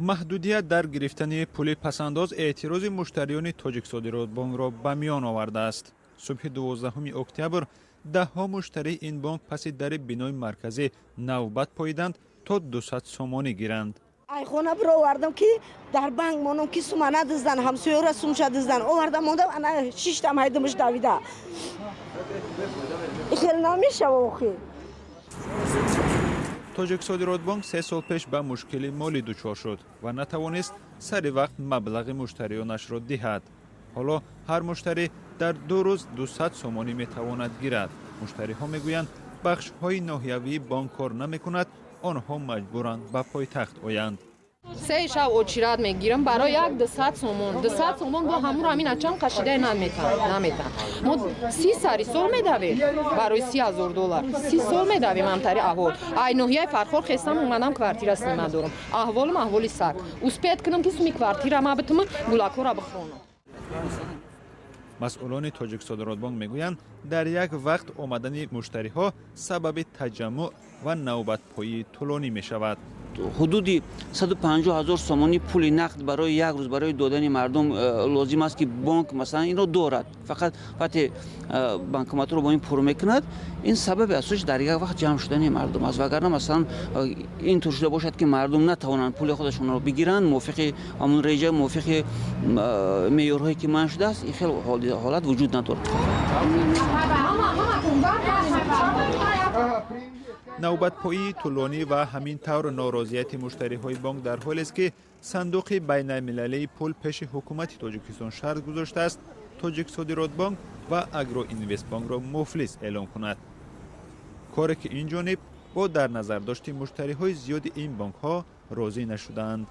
Маҳдудият дар гирифтани пули пасандоз эътирози муштариёни Тоҷиксодиротбонкро ба миён овардааст. Субҳи 12 октябр даҳҳо муштарии ин бонк паси дари бинои марказӣ навбат поиданд, то 200 сомонӣ гиранд. Ай хона бировардам, ки дар банк монам, ки сума надиздан, ҳамсоёра сумша диздан. Овардам, мондам, ана шиштам, ҳайдумаш давида. Хел намешава охи. Тоҷиксодиротбонк 3 сол пеш ба мушкили молӣ дучор шуд ва натавонист сари вақт маблағи муштариёнашро диҳад. Ҳоло ҳар муштарӣ дар 2 рӯз 200 сомонӣ метавонад гирад. Муштариҳо мегӯянд, бахшҳои ноҳиявии бонк кор намекунад, онҳо маҷбуранд ба пойтахт оянд. 3 шав очередь мегирам барои як 200 сомон. 200 сомон бо ҳамуро ҳамин ачам қашидаи наметан. Мо 30 сари сол медавем барои 30 000 доллар, 30 сол медавем ҳамтари аҳвол. Ай ноҳияи Фархор хестам, омадам, квартира снима дорам. Аҳволам аҳволи саг. Успеть кунам, ки суми квартира ма битумам, гулакҳоро бихӯронам. Масъулони Тоҷиксодиротбонк мегӯянд, дар як вақт омадани муштариҳо сабаби таҷаммуъ ва навбатпоии тӯлонӣ мешавад. Ҳудуди 150 ҳазор сомонӣ пули нақд барои як рӯз барои додани мардум лозим аст, ки бонк, масалан, инро дорад. Фақат вақте банкоматро бо ин пур мекунад, ин сабаби асосиш дар як вақт ҷамъ шудани мардум аст. Вагарна, масалан, ин тур шуда бошад, ки мардум натавонанд пули худашонро бигиранд мувофиқи ҳамон реҷа, мувофиқи меъёрҳое, ки муайян шудааст, ин хел ҳолат вуҷуд надорад. Навбатпоии тӯлонӣ ва ҳамин тавр норозияти муштариҳои бонк дар ҳолест, ки Сандуқи байналмилалии пул пеши ҳукумати Тоҷикистон шарт гузоштааст, Тоҷиксодиротбонк ва Агроинвестбонкро муфлис эълон кунад, коре ки ин ҷониб бо дар назардошти муштариҳои зиёди ин бонкҳо розӣ нашудаанд.